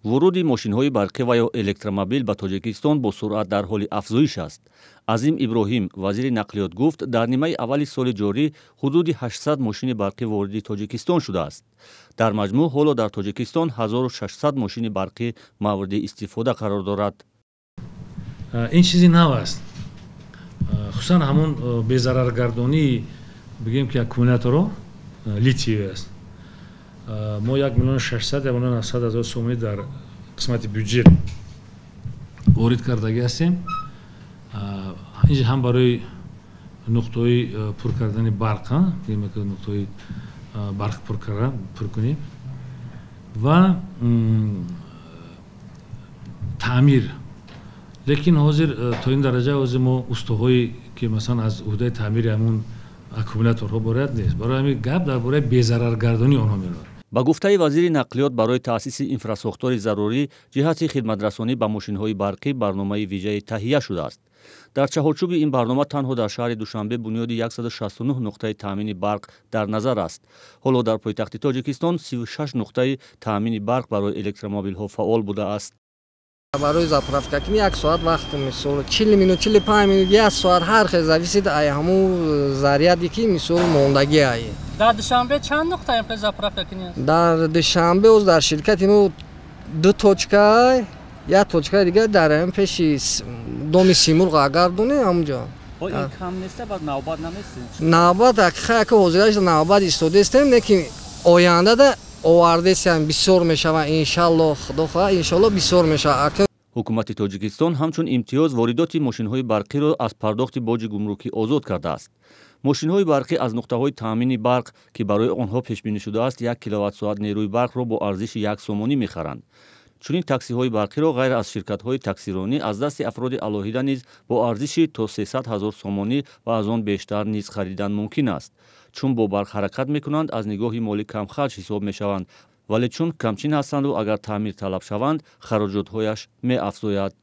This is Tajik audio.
Вуруди мошинҳои барқӣ ва ё электромобил ба Тоҷикистон бо суръат дар ҳоли афзоиш аст. Азим Иброҳим, вазири нақлиёт, гуфт, дар нимаи аввали соли ҷорӣ ҳудуди 800 мошини барқӣ вориди Тоҷикистон шудааст. Дар маҷмӯъ ҳоло дар Тоҷикистон 1600 мошини барқӣ мавриди истифода қарор дорад. Ин чизи нав аст, хусусан ҳамон безараргардонии, бигем ки, аккумуляторҳо литиевый аст. Мо 1 600 000, 1 700 000 сомонӣ дар қисмати бюҷет ворид кардагӣ ҳастем. Ин ҳам барои нуқтаҳои пур кардани барқ, нуқтаҳои барқ пур кунем ва таъмир. Лекин ҳозир то ин дараҷа ҳозир мо устоҳое ки, масалан, аз уҳдаи таъмири ҳамун аккумуляторҳо барояд, нест. Барои ҳамин гап дар бораи безараргардонии онҳо меравад. Ба гуфтаи вазири нақлиёт, барои таъсиси инфрасохтори зарурӣ ҷиҳати хидматрасонӣ ба мошинҳои барқӣ барномаи вижае таҳия шудааст. Дар чаҳорчӯби ин барнома танҳо дар шаҳри Душанбе бунёди 169 нуқтаи таъмини барқ дар назар аст. Ҳоло дар пойтахти Тоҷикистон 36 нуқтаи таъмини барқ барои электромобилҳо фаъол будааст. Барои заправка кунӣ як соат вақт, мисол, 40 минут, 45 минут, як соат, ҳар хел, зависит ай ҳамун заряде ки, мисол, мондагӣ ай. Дар Душанбе чанд нуқта заправка кунӣ аст? Дар Душанбе оз дар ширкати мо ду точка, як точкаи дигар дар ҳамин пеши доми Симурғ, агар донӣ, ҳамунҷо. Кам неста, баъд навбат наместед? Навбат ҳақиқа ҳозираш навбат истодастем, лекин ояндада овардесиам, бисёр мешавад, иншалло, худо хоҳад, иншалло, бисёр мешавад. Ҳукумати Тоҷикистон ҳамчун имтиёз воридоти мошинҳои барқиро аз пардохти боҷи гумрукӣ озод кардааст. Мошинҳои барқӣ аз нуқтаҳои таъмини барқ, ки барои онҳо пешбинӣ шудааст, 1 киловатт-соат нерӯи барқро бо арзиши 1 сомонӣ мехаранд. Чунин таксиҳои барқиро ғайр аз ширкатҳои таксиронӣ аз дасти афроди алоҳида низ бо арзиши то 300 ҳазор сомонӣ ва аз он бештар низ харидан мумкин аст. Чун бо барқ ҳаракат мекунанд, аз нигоҳи молӣ камхарҷ ҳисоб мешаванд, вале чун камчин ҳастанду агар таъмир талаб шаванд, хароҷотҳояш меафзояд.